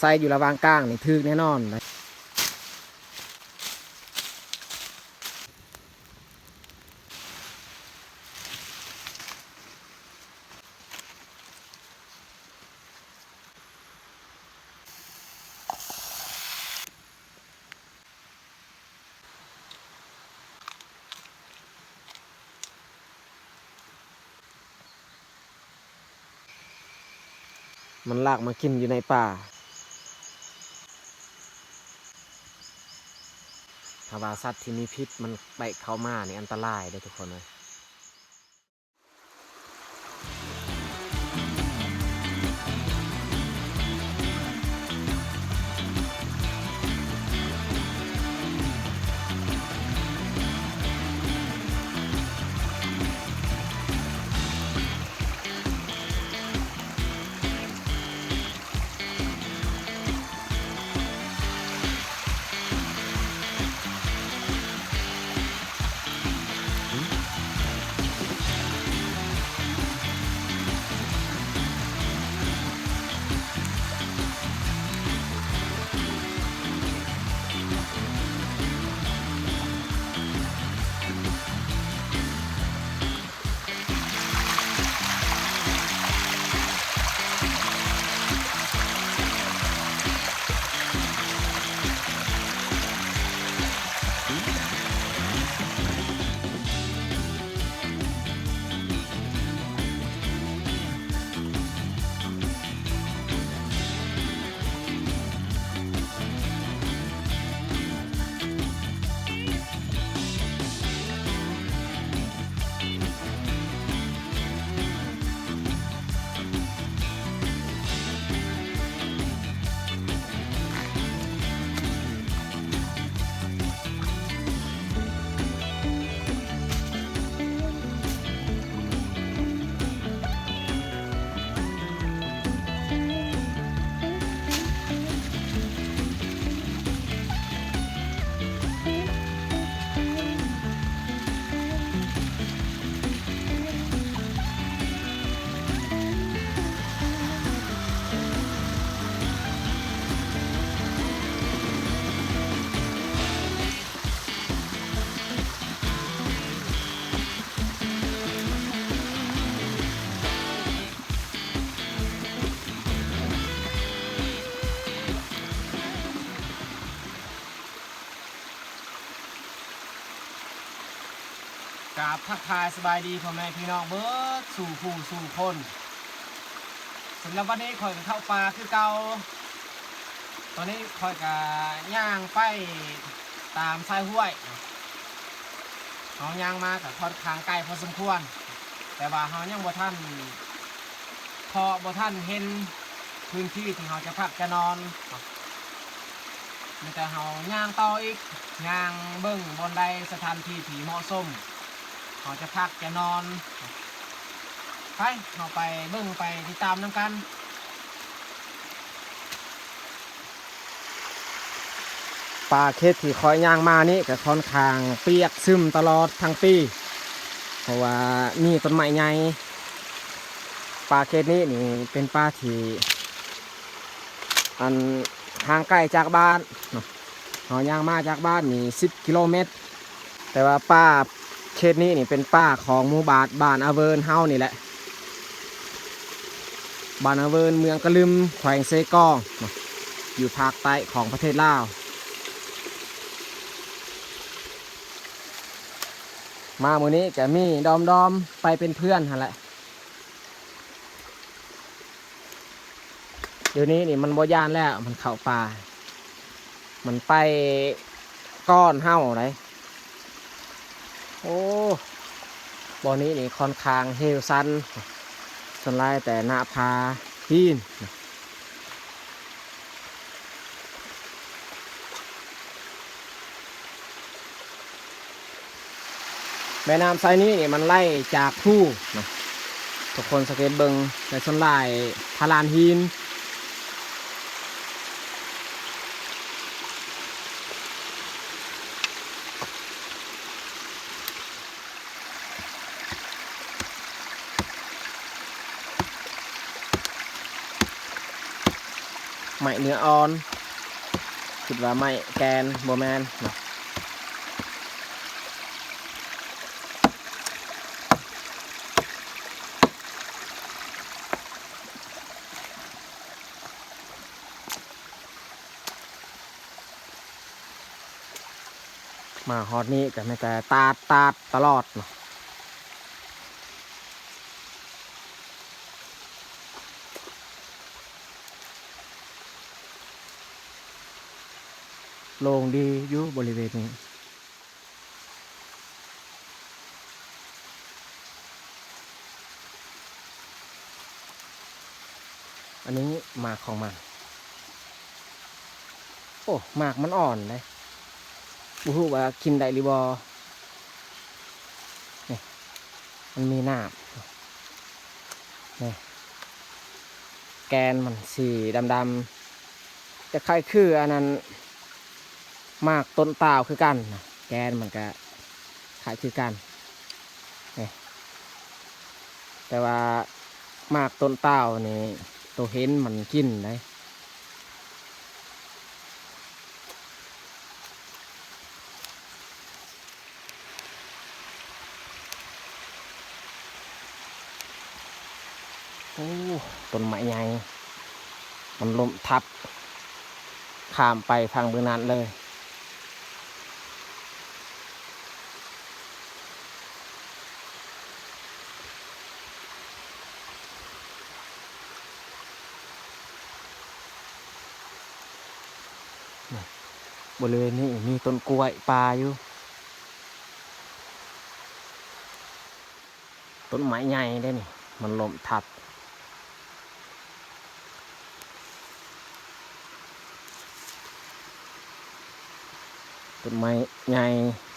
ໃສ່ຢູ່ລະຫວ່າງກາງນີ້ຖືກແນ່ນອນ. ມັນລາກມາກິນຢູ່ໃນປ່າ. ຖ້າວ່າສັດທີ່ມີພິດມັນໄປເຂົ້າມານີ້ອັນຕະລາຍເດ້ທຸກຄົນເອີຍ. ກາບທັກທາຍສະບາຍດີພໍ່ແມ່ພີ່ນ້ອງເບິດສູ່ຜູ້ສູ່ຄົນ. ສຳລັບວັນນີ້ຂ້ອຍກໍເຂົ້າປ່າຄືເກົ່າ. ຕອນນີ້ຂ້ອຍກໍຍ່າງໄປຕາມຊາຍຫ້ວຍ. ເຮົາຍ່າງມາກໍຄ່ອນຂ້າງໄກພໍສົມຄວນ, ແຕ່ວ່າເຮົາຍັງບໍ່ທັນ ເພາະບໍ່ທັນເຫັນພື້ນທີ່ທີ່ເຮົາຈະພັກຈະນອນ. ມີແຕ່ເຮົາຍ່າງຕໍ່ອີກ, ຍ່າງເບິ່ງບ່ອນໃດສະຖານທີ່ທີ່ເໝາະສົມ ເຮົາຈະພັກຈະນອນ. ໄປ, ເຮົາໄປເບິ່ງໄປຕິດຕາມນຳກັນ. ປ່າເຂດທີ່ຂ້ອຍຍ່າງມານີ້ກໍຄ່ອນຂ້າງປຽກຊຶມຕະຫຼອດທັງປີ ເພາະວ່າມີຕົ້ນໄມ້ໃຫຍ່. ປ່າເຂດນີ້ນີ້ເປັນປ່າທີ່ ອັນ ຫ່າງໄກຈາກບ້ານເນາະ, ເຮົາຍ່າງມາຈາກບ້ານນີ້ສິບກິໂລແມັດ. ແຕ່ວ່າປ່າເຂດນີ້ນີ້ເປັນປ່າຂອງໝູ່ບ້ານ ບ້ານອາເວີນເຮົານີ້ແຫຼະ, ບ້ານອາເວີນ ເມືອງກະລຶມ ແຂວງເຊກອງເນາະ, ຢູ່ພາກໃຕ້ຂອງປະເທດລາວ. ມາມື້ນີ້ກະມີດອມໆ ໄປເປັນເພື່ອນຫັ້ນແຫຼະ. ດຽວນີ້ນີ້ມັນບໍ່ຢ້ານແລ້ວ, ມັນເຂົ້າປ່າ, ມັນໄປກ່ອນເຮົາໃດ. ໂອ້ ບ່ອນນີ້ນີ້ຄ່ອນຂ້າງເຫວຊັນ, ສ່ວນຫຼາຍແຕ່ໜ້າຜາຫີນ. ແມ່ນ້ຳສາຍນີ້ນີ້ມັນໄຫຼຈາກພູເນາະ, ທຸກຄົນສັງເກດເບິ່ງ, ແຕ່ສ່ວນຫຼາຍຜາລານຫີນ. ເ ໄມ້ເນື້ອອ່ອນ ຄິດວ່າໄມ້ແກ່ນ ບໍ່ແມ່ນເນາະ. ມາຮອດນີ້ກໍມີແຕ່ຕາດ ຕາດຕະຫຼອດເນາະ. ໂລ່ງດີຢູ່ບໍລິເວນນີ້. ອັນນີ້ໝາກຂອງມັນ. ໂອ້ ໝາກມັນອ່ອນເດ້. ບໍ່ຮູ້ວ່າກິນໄດ້ຫຼືບໍ່. ນີ້ ມັນມີໜາບ. ນີ້ ແກ່ນມັນສີດຳໆ ຈະຄ້າຍຄືອັນນັ້ນ ໝາກຕົ້ນຕາວຄືກັນນະ, ແກ່ນມັນກະຄ້າຍຄືກັນ. ນີ້ ແຕ່ວ່າໝາກຕົ້ນຕາວນີ້ ໂຕເຫັນມັນກິນໄດ້. ໂອ້ ຕົ້ນໄມ້ໃຫຍ່ ມັນລົ້ມທັບ ຂ້າມໄປຝັ່ງເບື້ອງນັ້ນເລີຍ. ບໍລິເວນນີ້ມີຕົ້ນກ້ວຍປ່າຢູ່. ຕົ້ນໄມ້ໃຫຍ່ເດ້ນີ້ ມັນລົ້ມທັບ. ຕົ້ນໄມ້ໃຫຍ່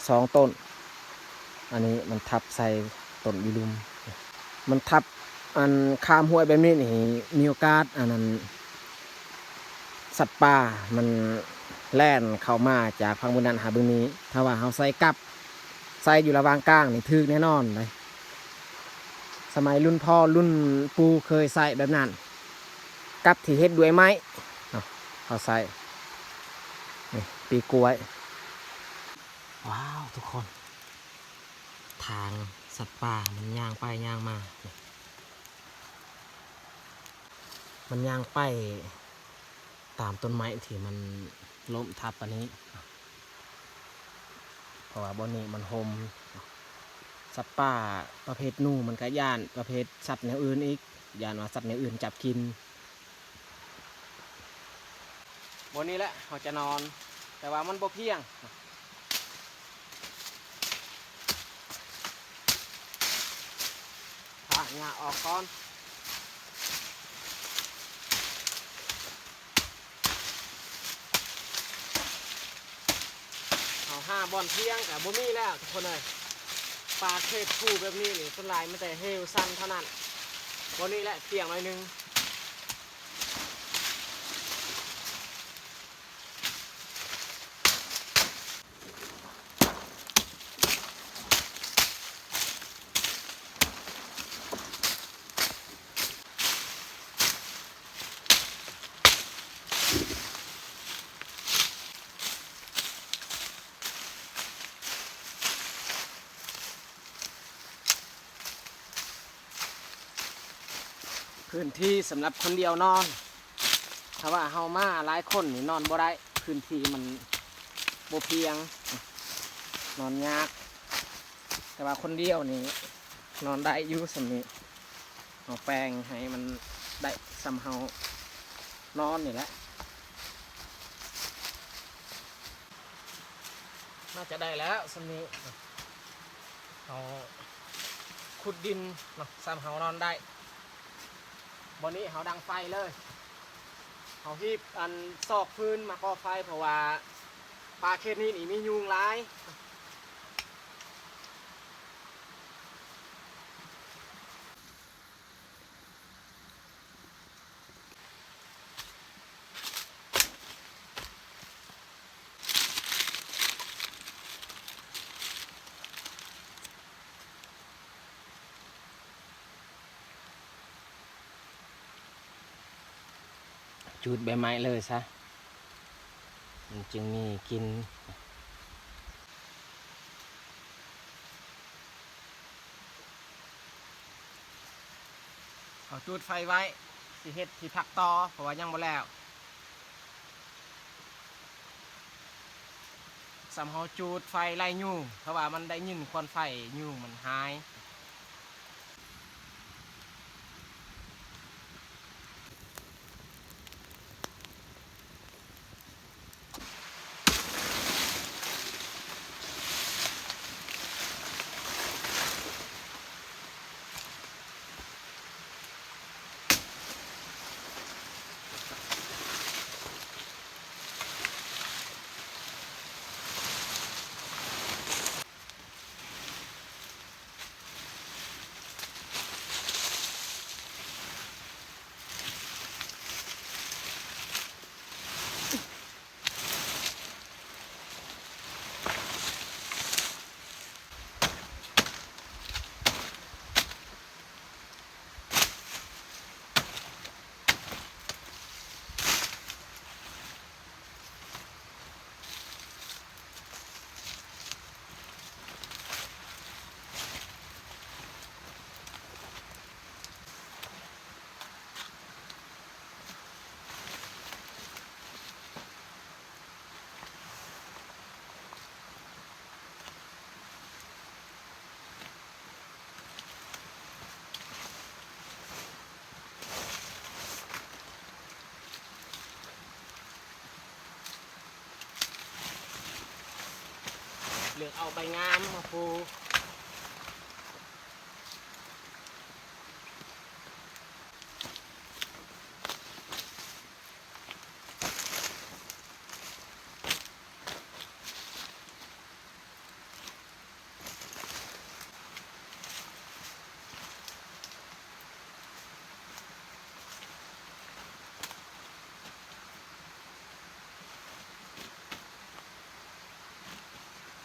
ສອງຕົ້ນ ອັນນີ້ມັນທັບໃສ່ຕົ້ນຢູ່ລຸ່ມ. ມັນທັບ ອັນ ຂ້າມຫ້ວຍແບບນີ້ນີ້ ມີໂອກາດ ອັນນັ້ນ ສັດປ່າມັນແລ່ນເຂົ້າມາຈາກຝັ່ງເບື້ອງນັ້ນຫາເບື້ອງນີ້. ຖ້າວ່າເຮົາໃສ່ກັບ ໃສ່ຢູ່ລະຫວ່າງກາງນີ້ ຖືກແນ່ນອນເດ້. ສະໄໝລຸ້ນພໍ່ລຸ້ນປູ່ເຄີຍໃຊ້ແບບນັ້ນ, ກັບທີ່ເຮັດດ້ວຍໄມ້ເນາະ ເຮົາໃຊ້. ນີ້ ປີກລ້ວຍ. ວ້າວ ທຸກຄົນ ທາງສັດປ່າມັນຍ່າງໄປຍ່າງມາ. ມັນຍ່າງໄປຕາມຕົ້ນໄມ້ທີ່ມັນລົ້ມທັບອັນນີ້ ເພາະວ່າບ່ອນນີ້ມັນຮົ່ມ. ສັດປ່າປະເພດໜູມັນກະຢ້ານ, ປະເພດສັດແນວອື່ນອີກ ຢ້ານວ່າສັດແນວອື່ນຈັບກິນ. ບ່ອນນີ້ແຫຼະເຮົາຈະນອນ ແຕ່ວ່າມັນບໍ່ພຽງ. ພາຫຍ້າອອກກ່ອນ. ເຮົາຫາບ່ອນພຽງກະບໍ່ມີແລ້ວທຸກຄົນເອີຍ. ປ່າເຂດພູແບບນີ້ນີ້ ສ່ວນຫຼາຍມີແຕ່ເຫວຊັນເທົ່ານັ້ນ. ບ່ອນນີ້ແຫຼະພຽງໜ້ອຍໜຶ່ງ. ພື້ນທີ່ສຳລັບຄົນດຽວນອນ. ຖ້າວ່າເຮົາມາຫຼາຍຄົນນີ້ນອນບໍ່ໄດ້, ພື້ນທີ່ມັນບໍ່ພຽງ, ນອນຍາກ. ແຕ່ວ່າຄົນດຽວນີ້ນອນໄດ້ຢູ່ສ່ຳນີ້, ເຮົາແປງໃຫ້ມັນໄດ້ສ່ຳເຮົານອນນີ້ແຫຼະ. ໜ້າຈະໄດ້ແລ້ວສ່ຳນີ້. ເຮົາຂຸດດິນເນາະ ສ່ຳເຮົານອນໄດ້. ບ່ອນນີ້ເຮົາດັງໄຟເລີຍ. ເຮົາຮີບອັນຊອກຟືນມາກໍ່ໄຟ ເພາະວ່າປ່າເຂດນີ້ນີ້ມີຍຸງຫຼາຍ. ເ ຈູດໃບໄມ້ເລີຍຊະ ມັນຈຶ່ງມີກິ່ນ. ເຮົາຈູດໄຟໄວ້ ຊິເຮັດທີ່ພັກຕໍ່ ເພາະວ່າຍັງບໍ່ແລ້ວ. ສ່ຳເຮົາຈູດໄຟໄລ່ຍຸງ ເພາະວ່າມັນໄດ້ຍິນຄວັນໄຟ ຍຸງມັນຫາຍ. ເລືອກເອົາໃບງາມມາປູ.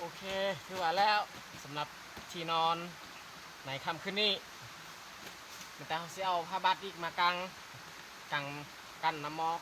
ໂອເຄ ຖືວ່າແລ້ວ ສຳລັບທີ່ນອນໃນຄ່ຳຄືນນີ້. ແຕ່ເຮົາຊິເອົາຜ້າບັດອີກມາກາງ ກາງກັນນ້ຳໝອກ.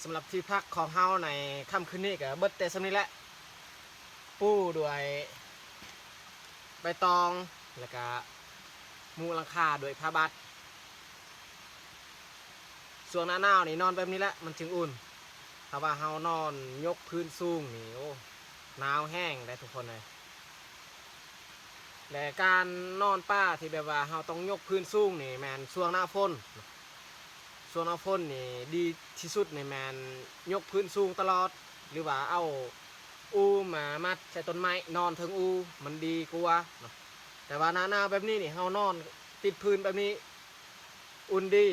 ສຳລັບທີ່ພັກຂອງເຮົາໃນຄ່ຳຄືນນີ້ກໍເບິດແຕ່ສ່ຳນີ້ແຫຼະ ປູດ້ວຍໃບຕອງ ແລ້ວກະມຸງຫຼັງຄາດ້ວຍຜ້າບັດ. ຊ່ວງໜ້າໜາວນີ້ນອນແບບນີ້ແຫຼະ ມັນຈຶ່ງອຸ່ນ. ຖ້າວ່າເຮົານອນຍົກພື້ນສູງນີ້ ໂອ້ ໜາວແຮງເດ້ທຸກຄົນເອີຍ. ແລະ ການນອນປ່າທີ່ແບບວ່າເຮົາຕ້ອງຍົກພື້ນສູງນີ້ແມ່ນຊ່ວງໜ້າຝົນ. ຊ່ວງໜ້າຝົນນີ້ດີທີ່ສຸດນີ້ແມ່ນຍົກພື້ນສູງຕະຫຼອດ ຫຼືວ່າເອົາອູ່ມາມັດໃສ່ຕົ້ນໄມ້ ນອນເທິງອູ່ມັນດີກວ່າເນາະ. ແຕ່ວ່າໜ້າໜາວແບບນີ້ນີ້ ເຮົານອນຕິດພື້ນແບບນີ້ ອຸ່ນດີ.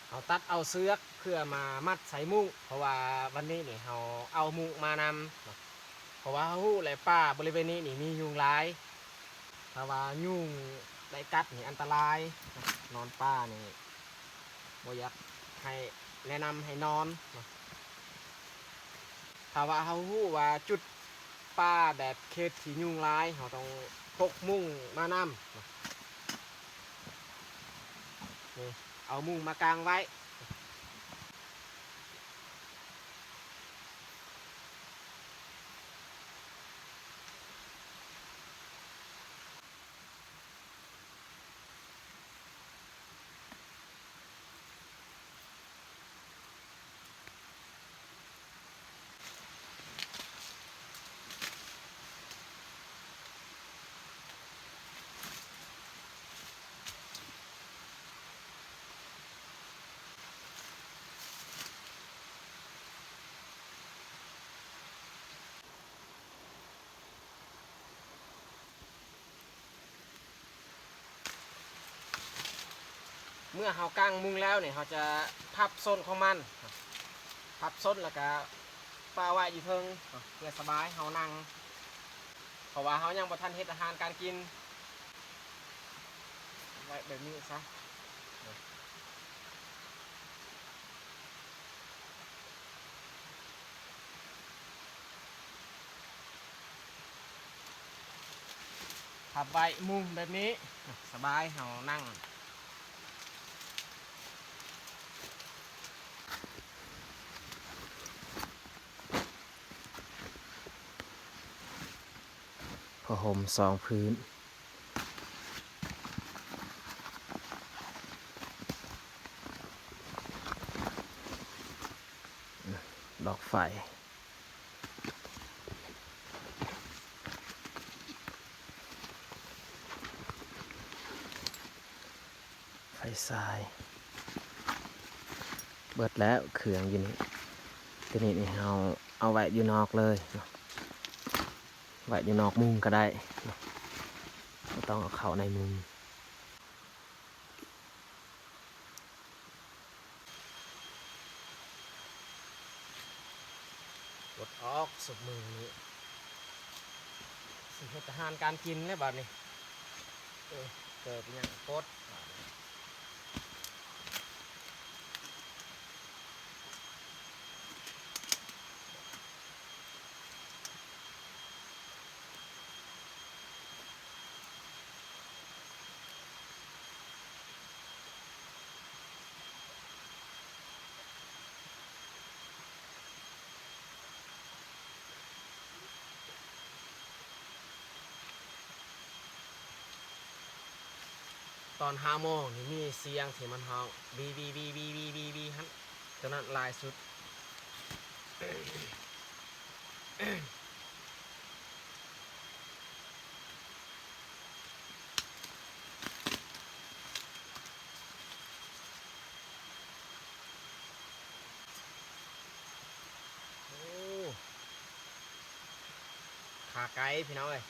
ເຮົາຕັດເອົາເຊືອກເພື່ອມາມັດໃສ່ມຸ້ງ ເພາະວ່າວັນນີ້ນີ້ເຮົາເອົາມຸ້ງມານຳເນາະ ເພາະວ່າເຮົາຮູ້ແຫຼະ ປ່າບໍລິເວນນີ້ນີ້ມີຍຸງຫຼາຍ. ຖ້າວ່າຍຸງໄດ້ກັດນີ້ອັນຕະລາຍເນາະ ນອນປ່ານີ້ບໍ່ຢາກໃຫ້ ແນະນຳໃຫ້ນອນເນາະ. ຖ້າວ່າເຮົາຮູ້ວ່າຈຸດປ່າແບບເຂດທີ່ຍຸງຫຼາຍ ເຮົາຕ້ອງພົກມຸ້ງມານຳ. ນີ້ ເອົາມຸ້ງມາກາງໄວ້. ເມື່ອເຮົາກາງມຸງແລ້ວນີ້ ເຮົາຈະພັບສົ້ນຂອງມັນ ພັບສົ້ນແລ້ວກະປະໄວ້ຢູ່ເທິງ ເພື່ອສະບາຍເຮົານັ່ງ ເພາະວ່າເຮົາຍັງບໍ່ທັນເຮັດອາຫານການກິນ ໄວ້ແບບນີ້ຊະ. ພັບໄວ້ມຸງແບບນີ້ ສະບາຍເຮົານັ່ງ. ຜ້າຫົ່ມສອງພື້ນ ດອກໄຟ ໄຟສາຍ ເບິດແລ້ວເຄື່ອງຢູ່ນີ້ ຕົວນີ້ນີ້ເຮົາເອົາໄວ້ຢູ່ນອກເລີຍເນາະ ໄວ້ຢູ່ນອກມຸງກໍໄດ້ເນາະ ບໍ່ຕ້ອງເອົາເຂົ້າໃນມຸງ. ປົດອອກຊຸບມື້ນີ້ ຊິເຮັດອາຫານການກິນແລ້ວບາດນີ້ ເອີ ເກີບຫຍັງປົດບາດນີ້. ຕອນຫ້າໂມງນີ້ມີສຽງທີ່ມັນຮ້ອງ ວີ ວີ ຫັ້ນ ຕົວນັ້ນຫຼາຍສຸດ. ໂອ້ ຂາໄກ່ພີ່ນ້ອງເອີຍ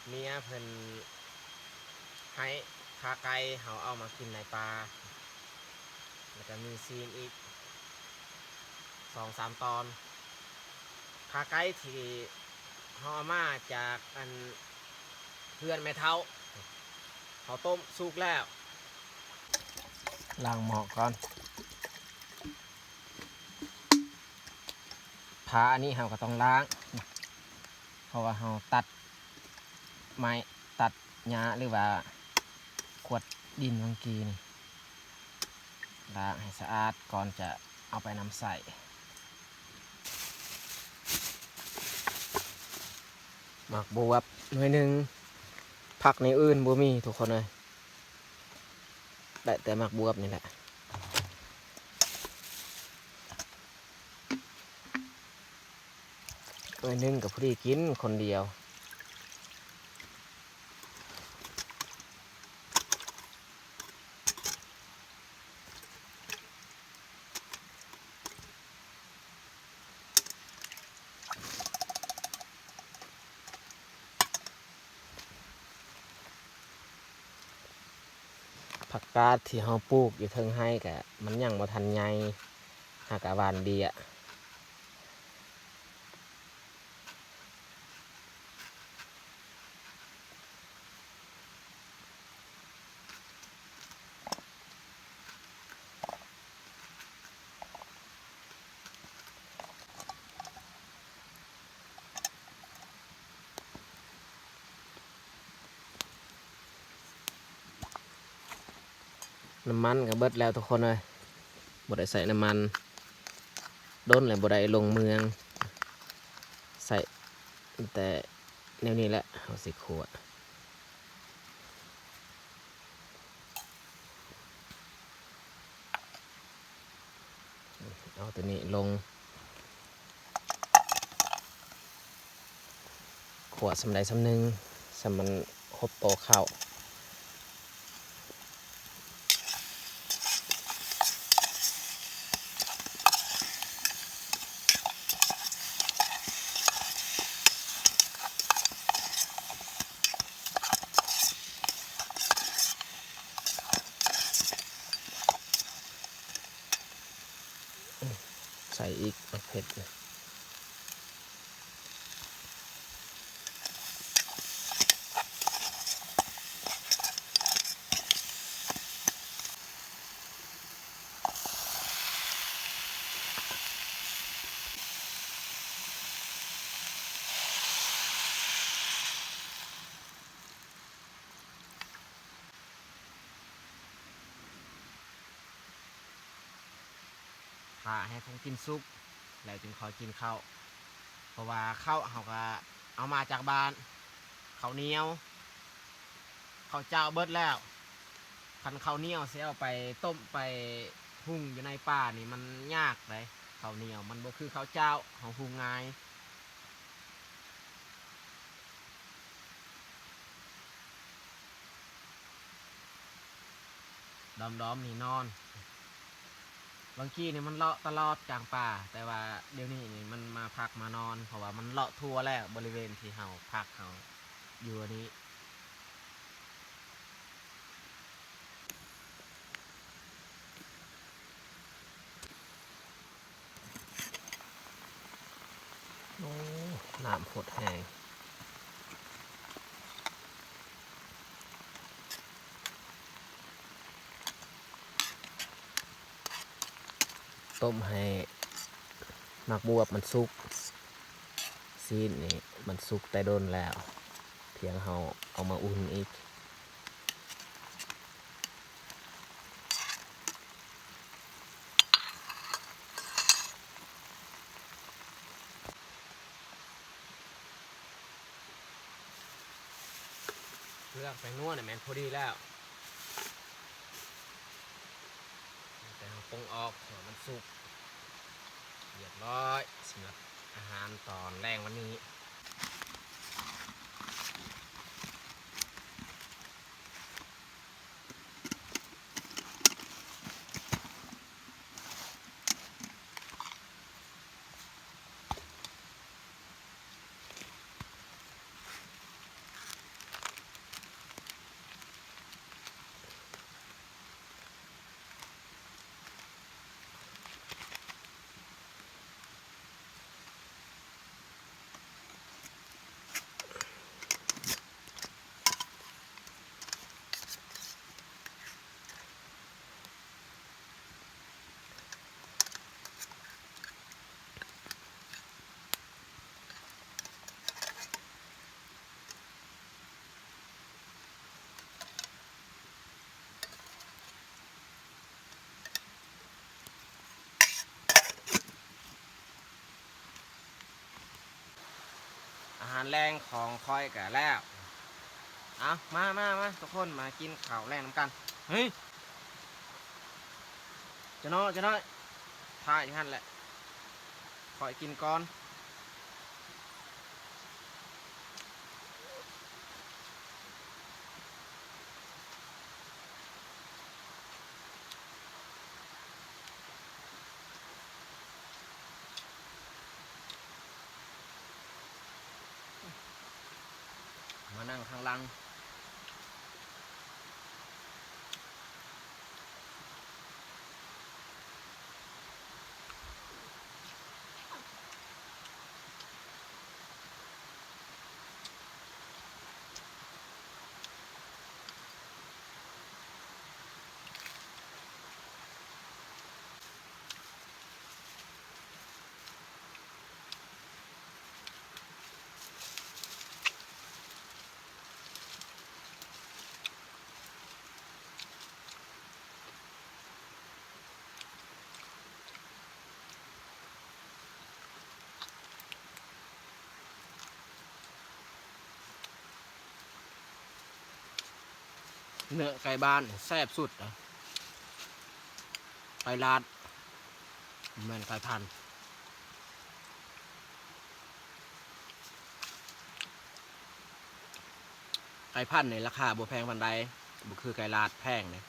ເມຍເພິ່ນໃຫ້ຂາໄກ່ ເຮົາເອົາມາກິນໃນປ່າ ແລ້ວກໍມີຊີ້ນອີກສອງສາມຕອນ ຂາໄກ່ທີ່ເຮົາເອົາມາຈາກອັນເຮືອນແມ່ເຖົ້າ ເຮົາຕົ້ມສຸກແລ້ວ ລ້າງໝໍ້ກ່ອນ. ຜ້າອັນນີ້ເຮົາກໍຕ້ອງລ້າງ ເພາະວ່າເຮົາຕັດໄມ້ ຕັດຫຍ້າ ຫຼືວ່າຂວດດິນຫວ່າງກີ້ນີ້ ລ້າງໃຫ້ສະອາດກ່ອນຈະເອົາໄປນຳໃຊ້. ໝາກບວບໜ່ວຍໜຶ່ງ ຜັກແນວອື່ນບໍ່ມີທຸກຄົນເອີຍ ໄດ້ແຕ່ໝາກບວບນີ້ແຫຼະ ໜ່ວຍໜຶ່ງກໍພໍດີກິນຄົນດຽວ. ຜັກກາດທີ່ເຮົາປູກຢູ່ເທິງໄຮ່ກະມັນຍັງບໍ່ທັນໃຫຍ່ ເຮົາກະຫວ່ານເບ້ຍ. ນ້ຳມັນກໍເບິດແລ້ວທຸກຄົນເອີຍ ບໍ່ໄດ້ໃສ່ນ້ຳມັນ ດົນແລ້ວບໍ່ໄດ້ລົງເມືອງ ໃສ່ແຕ່ແນວນີ້ແຫຼະ ເຮົາຊິຂົ້ວ. ເອົາຕົວນີ້ລົງ ຂົ້ວສ່ຳໃດສ່ຳໜຶ່ງ ສ່ຳມັນຫົບໂຕເຂົ້າ. ເຮັດ. ຖ້າໃຫ້ຂອງກິນສຸກ ແລ້ວຈຶ່ງຄ່ອຍກິນເຂົ້າ ເພາະວ່າເຂົ້າເຮົາກະເອົາມາຈາກບ້ານ ເຂົ້າໜຽວ ເຂົ້າເຈົ້າເບິດແລ້ວ ຄັນເຂົ້າໜຽວຊິເອົາໄປຕົ້ມໄປຫຸ່ງຢູ່ໃນປ່ານີ້ມັນຍາກໃດ໋ ເຂົ້າໜຽວມັນບໍ່ຄືເຂົ້າເຈົ້າ ເຮົາຫຸ່ງງ່າຍ. ດອມໆນີ້ນອນ ບາງທີນີ້ມັນເລາະຕະຫຼອດກາງປ່າ ແຕ່ວ່າດຽວນີ້ນີ້ມັນມາພັກມານອນ ເພາະວ່າມັນເລາະທົ່ວແລ້ວ ບໍລິເວນທີ່ເຮົາພັກເຮົາຢູ່ອັນນີ້. ໂອ້ ນ້ຳໂພດແຮງ ຕົ້ມໃຫ້ໝາກບວບມັນສຸກ ຊີ້ນນີ້ມັນສຸກແຕ່ດົນແລ້ວ ພຽງເຮົາເອົາມາອຸ່ນອີກ. ເລືອກແປ້ງນົວນີ້ແມ່ນພໍດີແລ້ວ ແຕ່ເຮົາປົງອອກໃຫ້ມັນສຸກ ລຽບຮ້ອຍສຳລັບອາຫານຕອນແລງວັນນີ້. ອາຫານແລງຂອງຂ້ອຍກະແລ້ວ. ເອົາ ມາ ມາ ມາ ທຸກຄົນມາກິນເຂົ້າແລງນຳກັນ. ເຮີ້ຍ ຈະນ້ອຍ ຈະນ້ອຍ ຖ້າຢູ່ຫັ້ນແຫຼະ ຂ້ອຍກິນກ່ອນ. ມານັ່ງຂ້າງຫຼັງ. ເນື້ອໄກ່ບ້ານແຊບສຸດ ໄກ່ລາດ ບໍ່ແມ່ນໄກ່ພັນ. ໄກ່ພັນນີ້ລາຄາບໍ່ແພງປານໃດ ບໍ່ຄືໄກ່ລາດແພງເດ້. ເ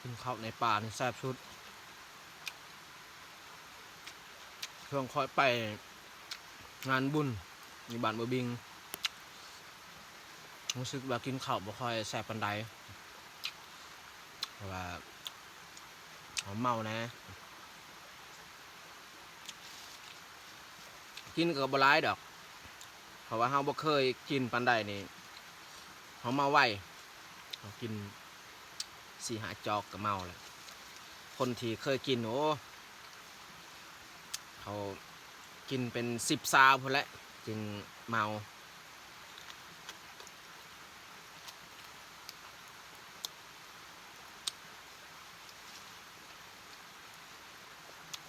ກິນເຂົ້າໃນປ່ານີ້ແຊບສຸດ. ເຊິ່ງຂ້ອຍໄປງານບຸນຢູ່ບ້ານບົວບິງ ຮູ້ສຶກວ່າກິນເຂົ້າບໍ່ຄ່ອຍແຊບປານໃດ ເພາະວ່າເຮົາເມົາແດ່. ກິນກໍບໍ່ຫຼາຍດອກ ເພາະວ່າເຮົາບໍ່ເຄີຍກິນປານໃດນີ້ ເຮົາເມົາໄວ ເຮົາກິນສີ່ຫ້າຈອກກໍເມົາແລ້ວ. ຄົນທີ່ເຄີຍກິນ ໂອ້ ເຂົາກິນເປັນສິບຊາວພຸ້ນແຫຼະ ຈຶ່ງເມົາ.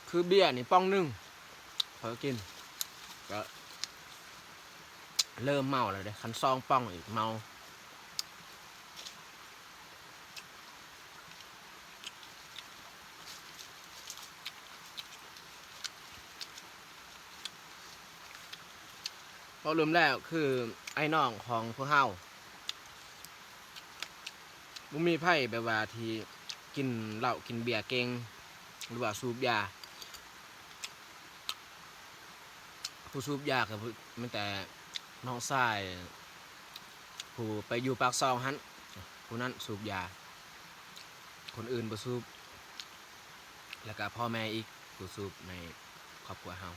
ຄືເບຍນີ້ປ່ອງໜຶ່ງ ຂ້ອຍກິນ ກໍເລີ່ມເມົາແລ້ວເດ້ ຄັນສອງປ່ອງອີກເມົາ. ເວົ້າລວມແລ້ວຄືອ້າຍນ້ອງຂອງພວກເຮົາ ບໍ່ມີໃຜແບບວ່າທີ່ກິນເຫຼົ້າກິນເບຍເກັ່ງ ຫຼືວ່າສູບຢາ. ຜູ້ສູບຢາກໍມີແຕ່ນ້ອງຊາຍຜູ້ໄປຢູ່ປາກຊ່ອງຫັ້ນ ຜູ້ນັ້ນສູບຢາ ຄົນອື່ນບໍ່ສູບ ແລ້ວກໍພໍ່ແມ່ອີກຜູ້ສູບໃນຄອບຄົວເຮົາ.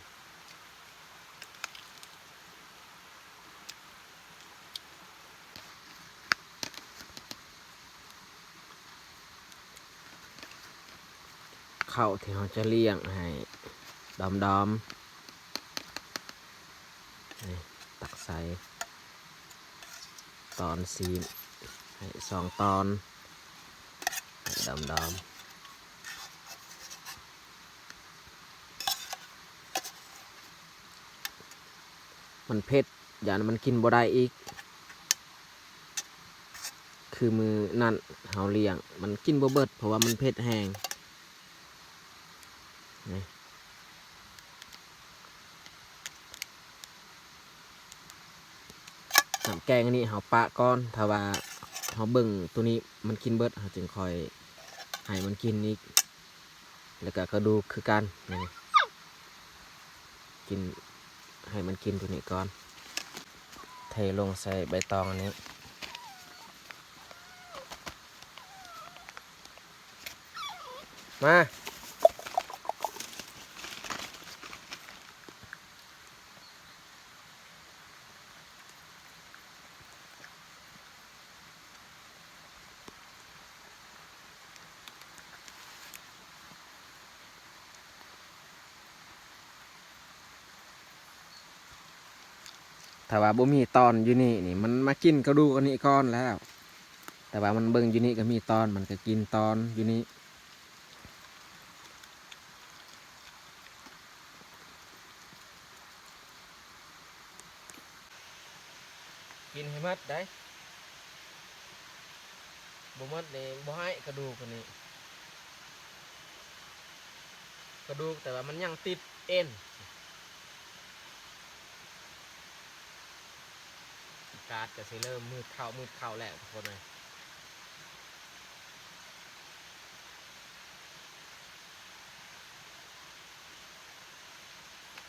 ເຂົ້າທີ່ເຮົາຈະລ້ຽງໃຫ້ດອມໆ ນີ້ ຕັກໃສ່ຕອນຊີ້ນ ໃຫ້ສອງຕອນ ໃຫ້ດອມໆ. ມັນເຜັດ ຢ້ານມັນກິນບໍ່ໄດ້ອີກ. ຄືມື້ນັ້ນເຮົາລ້ຽງ ມັນກິນບໍ່ເບິດ ເພາະວ່າມັນເຜັດແຮງ. ນີ້ ນ້ຳແກງອັນນີ້ເຮົາປະກ່ອນ ຖ້າວ່າເຮົາເບິ່ງໂຕນີ້ມັນກິນເບິດ ເຮົາຈຶ່ງຄ່ອຍໃຫ້ມັນກິນອີກ. ແລ້ວກະກະດູກຄືກັນ ນີ້ ກິນ ໃຫ້ມັນກິນໂຕນີ້ກ່ອນ ເທລົງໃສ່ໃບຕອງອັນນີ້ ມາ. ຖ້າວ່າບໍ່ມີຕອນຢູ່ນີ້ນີ້ ມັນມາກິນກະດູກອັນນີ້ກ່ອນແລ້ວ. ແຕ່ວ່າມັນເບິ່ງຢູ່ນີ້ກໍມີຕອນ ມັນກໍກິນຕອນຢູ່ນີ້. ກິນໃຫ້ໝົດໄດ໋ ບໍ່ໝົດນີ້ບໍ່ໃຫ້ກະດູກອັນນີ້ ກະດູກ ແຕ່ວ່າມັນຍັງຕິດເອັນ. ອາກາດກໍຊິເລີ່ມມືດເຂົ້າ ມືດເຂົ້າແລ້ວທຸກຄົນເອີຍ.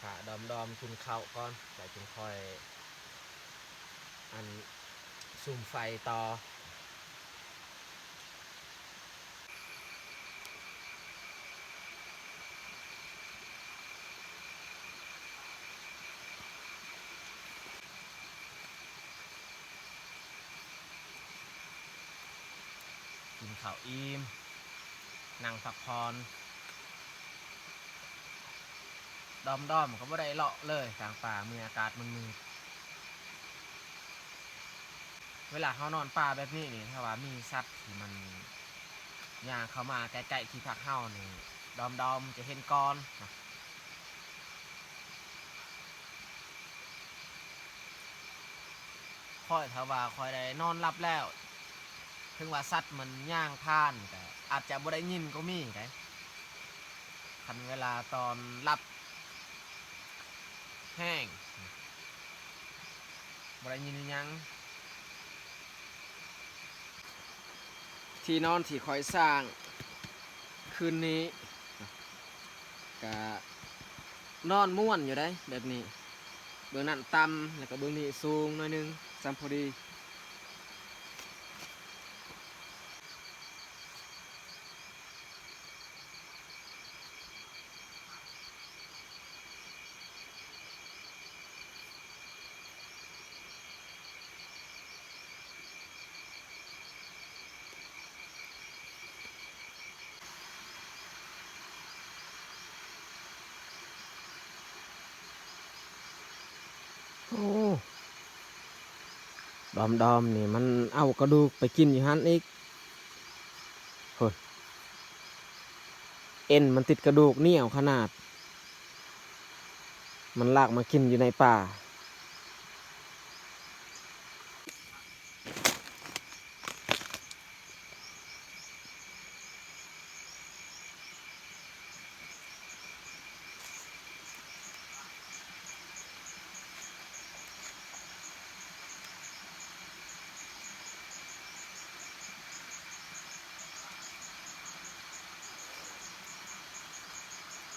ຖ້າດອມໆ ກິນເຂົ້າກ່ອນ ແລ້ວຈຶ່ງຄ່ອຍ ອັນ ສຸມໄຟຕໍ່. ກິນເຂົ້າອີ່ມ ນັ່ງພັກຜ່ອນ ດອມໆ ກໍບໍ່ໄດ້ເລາະເລີຍກາງປ່າ ເມື່ອອາກາດມັນມືດ. ເວລາເຮົານອນປ່າແບບນີ້ນີ້ ຖ້າວ່າມີສັດທີ່ມັນຍ່າງເຂົ້າມາໃກ້ໆ ທີ່ພັກເຮົານີ້ ດອມໆ ຈະເຫັນກ່ອນ. ຂ້ອຍຖ້າວ່າຂ້ອຍໄດ້ນອນຫຼັບແລ້ວ ເຖິງວ່າສັດມັນຍ່າງຜ່ານ ກໍອາດຈະບໍ່ໄດ້ຍິນກໍມີໄດ໋. ຄັນເວລາຕອນຫຼັບແຮງ ບໍ່ໄດ້ຍິນອີ່ຫຍັງ. ທີ່ນອນທີ່ຂ້ອຍສ້າງ ຄືນນີ້ກະນອນມ່ວນຢູ່ເດ້ ແບບນີ້ ເບື້ອງນັ້ນຕ່ຳ ແລ້ວກະເບື້ອງນີ້ສູງໜ້ອຍໜຶ່ງ ສ່ຳພໍດີ. ໂອ້ ດອມໆ ນີ້ມັນເອົາກະດູກໄປກິນຢູ່ຫັ້ນອີກ. ພຸ້ນ ເອັນມັນຕິດກະດູກໜຽວຂະໜາດ ມັນລາກມາກິນຢູ່ໃນປ່າ.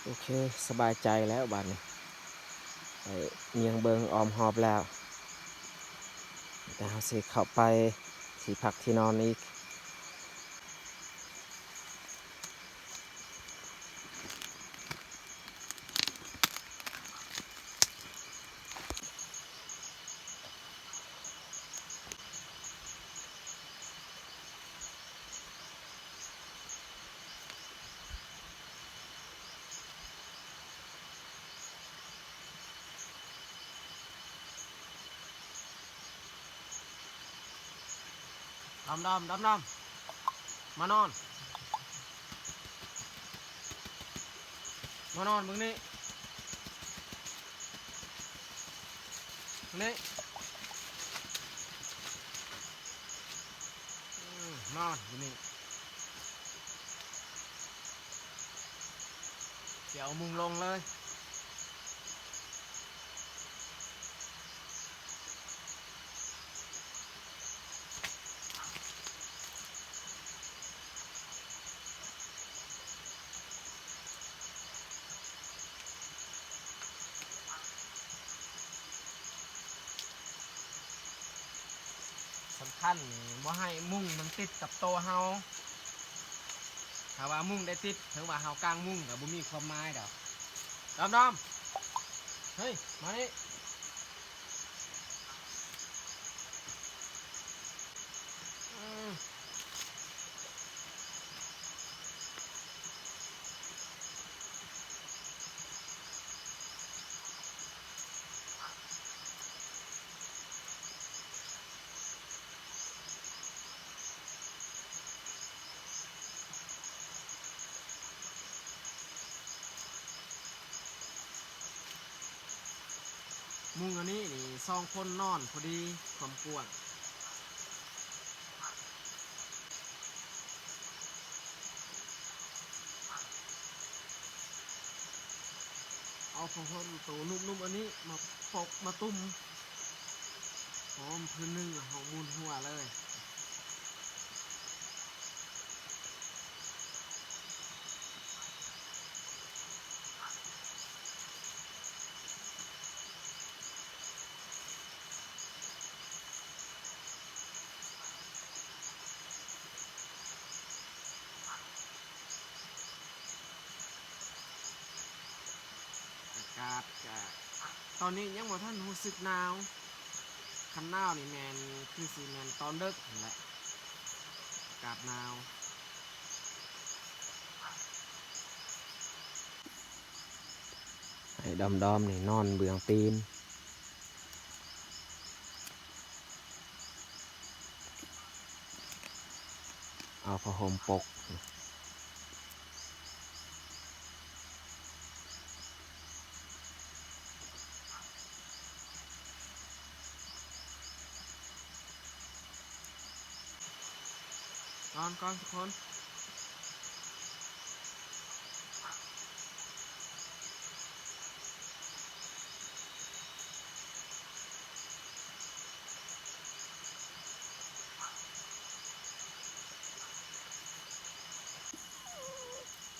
ໂອເຄ ສະບາຍໃຈແລ້ວບາດນີ້ ໄດ້ຍ່ຽງເບິ່ງອ້ອມຮອບແລ້ວ ແຕ່ເຮົາຊິເຂົ້າໄປທີ່ພັກທີ່ນອນອີກ. ດຳໆ ດຳໆ ມານອນ ມານອນເບິ່ງນີ້ ນີ້ ເອີ ນອນຢູ່ນີ້ ຊິເອົາມຸ້ງລົງເລີຍ. ສຳຄັນນີ້ ບໍ່ໃຫ້ມຸ້ງມັນຕິດກັບໂຕເຮົາ. ຖ້າວ່າມຸ້ງໄດ້ຕິດ ເຖິງວ່າເຮົາກາງມຸ້ງກະບໍ່ມີຄວາມໝາຍດອກ. ດອມໆ ເຮີ້ຍ ມານີ້. ມຸ້ງອັນນີ້ນີ້ ສອງຄົນນອນພໍດີ ຄວາມກວ້າງ. ເອົາຜ້າຫົ່ມໂຕນຸ້ມໆ ອັນນີ້ມາປົກມາຕຸ້ມ ຫົ່ມຄືນໜຶ່ງ ແລ້ວເຮົາໝູນຫົວເລີຍ. ອາກາດກະ ຕອນນີ້ຍັງບໍ່ທັນຮູ້ສຶກໜາວ. ຄັນໜາວນີ້ແມ່ນ ຄືຊິແມ່ນຕອນເດິກຫັ້ນແຫຼະ ອາກາດໜາວ. ໄອ້ດອມໆ ນີ້ນອນເບື້ອງຕີນ ເອົາຜ້າຫົ່ມປົກ. ນອນກ່ອນທຸກຄົນ. ເ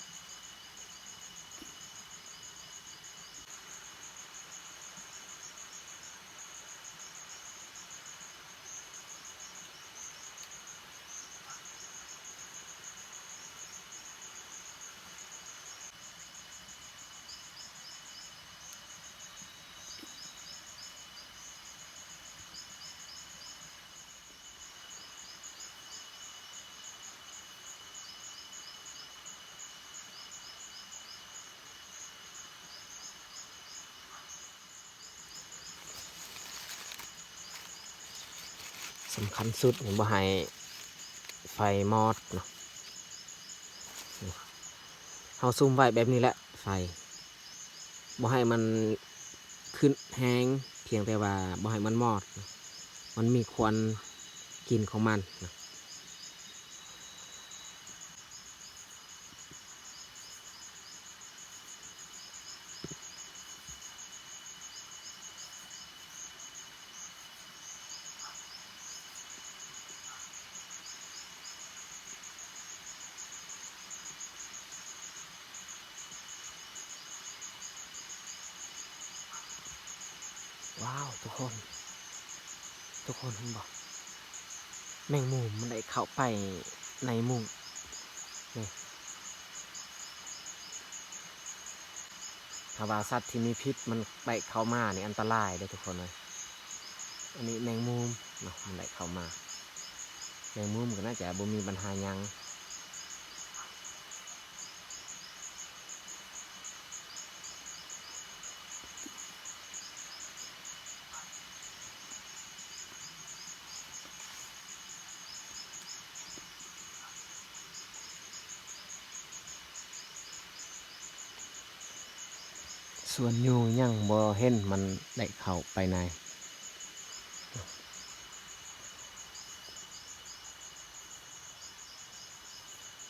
ສຳຄັນສຸດນີ້ ບໍ່ໃຫ້ໄຟມອດເນາະ. ເຮົາສຸມໄວ້ແບບນີ້ແຫຼະ ໄຟ ບໍ່ໃຫ້ມັນຂຶ້ນແຮງ, ພຽງແຕ່ວ່າບໍ່ໃຫ້ມັນມອດເນາະ, ມັນມີຄວັນກິນຂອງມັນເນາະ. ວ້າວ ທຸກຄົນ ທຸກຄົນເຫັນບໍ່? ແມງມຸມມັນໄດ້ເຂົ້າໄປໃນມຸ້ງນີ້. ຖ້າວ່າສັດທີ່ມີພິດມັນໄດ້ເຂົ້າມານີ້ ອັນຕະລາຍເດ້ທຸກຄົນເອີຍ. ອັນນີ້ແມງມຸມເນາະ ມັນໄດ້ເຂົ້າມາ, ແມງມຸມກໍໜ້າຈະບໍ່ມີບັນຫາຫຍັງ. ສ່ວນຍຸງຍັງບໍ່ເຫັນມັນໄດ້ເຂົ້າໄປໃນ,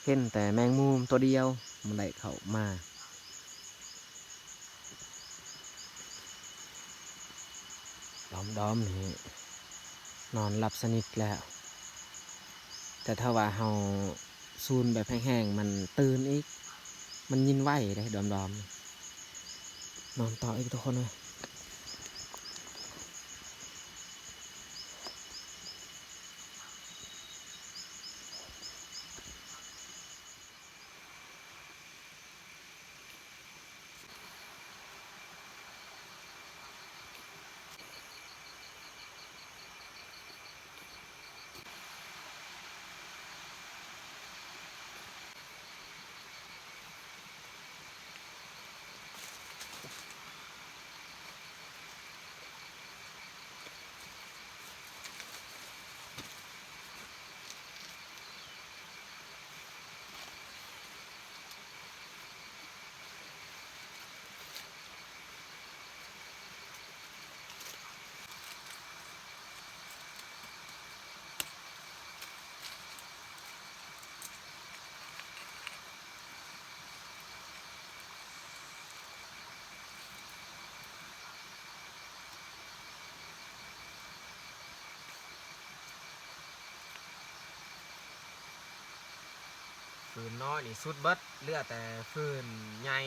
ເຫັນແຕ່ແມງມຸມຕົວດຽວມັນໄດ້ເຂົ້າມາ. ດອມໆນີ້ນອນຫຼັບສະໜິດແລ້ວ, ແຕ່ຖ້າວ່າເຮົາສູນແບບແຮງໆ ມັນຕື່ນອີກ, ມັນຍິນໄວເດ້ດອມໆ. ນອນຕໍ່ອີກທຸກຄົນເອີຍ. ຟືນນ້ອຍນີ້ສຸດເບິດ, ເຫຼືອແຕ່ຟືນໃຫຍ່.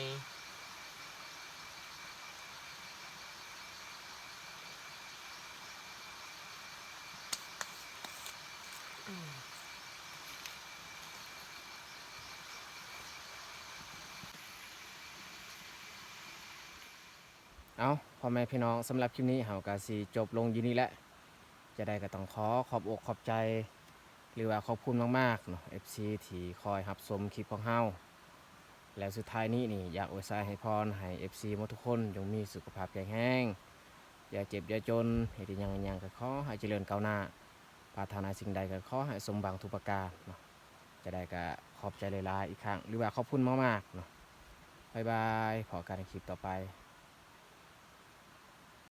ເອົາ ພໍ່ແມ່ພີ່ນ້ອງ, ສຳລັບຄລິບນີ້ເຮົາກໍຊິຈົບລົງຢູ່ນີ້ແຫຼະ. ຈະໄດ້ກໍຕ້ອງຂໍຂອບອົກຂອບໃຈ ຫຼືວ່າຂອບຄຸນມາກໆເນາະ ເອັຟຊີ ທີ່ຄອຍຮັບຊົມຄລິບຂອງເຮົາ. ແລະ ສຸດທ້າຍນີ້ນີ້ ຢາກອວຍໄຊໃຫ້ພອນໃຫ້ ເອັຟຊີ ໝົດທຸກຄົນ ຈົ່ງມີສຸຂະພາບແຂງແຮງ, ຢ່າເຈັບຢ່າຈົນ, ເຮັດອີ່ຫຍັງອີ່ຫຍັງກໍຂໍໃຫ້ຈະເລີນກ້າວໜ້າ, ປາດຖະໜາສິ່ງໃດກໍຂໍໃຫ້ສົມຫວັງທຸກປະການເນາະ. ຈະໄດ້ກໍຂອບໃຈຫຼາຍໆອີກຄັ້ງ ຫຼືວ່າຂອບຄຸນມາກໆເນາະ. ບາຍບາຍ, ພໍ້ກັນໃນຄລິບຕໍ່ໄປ.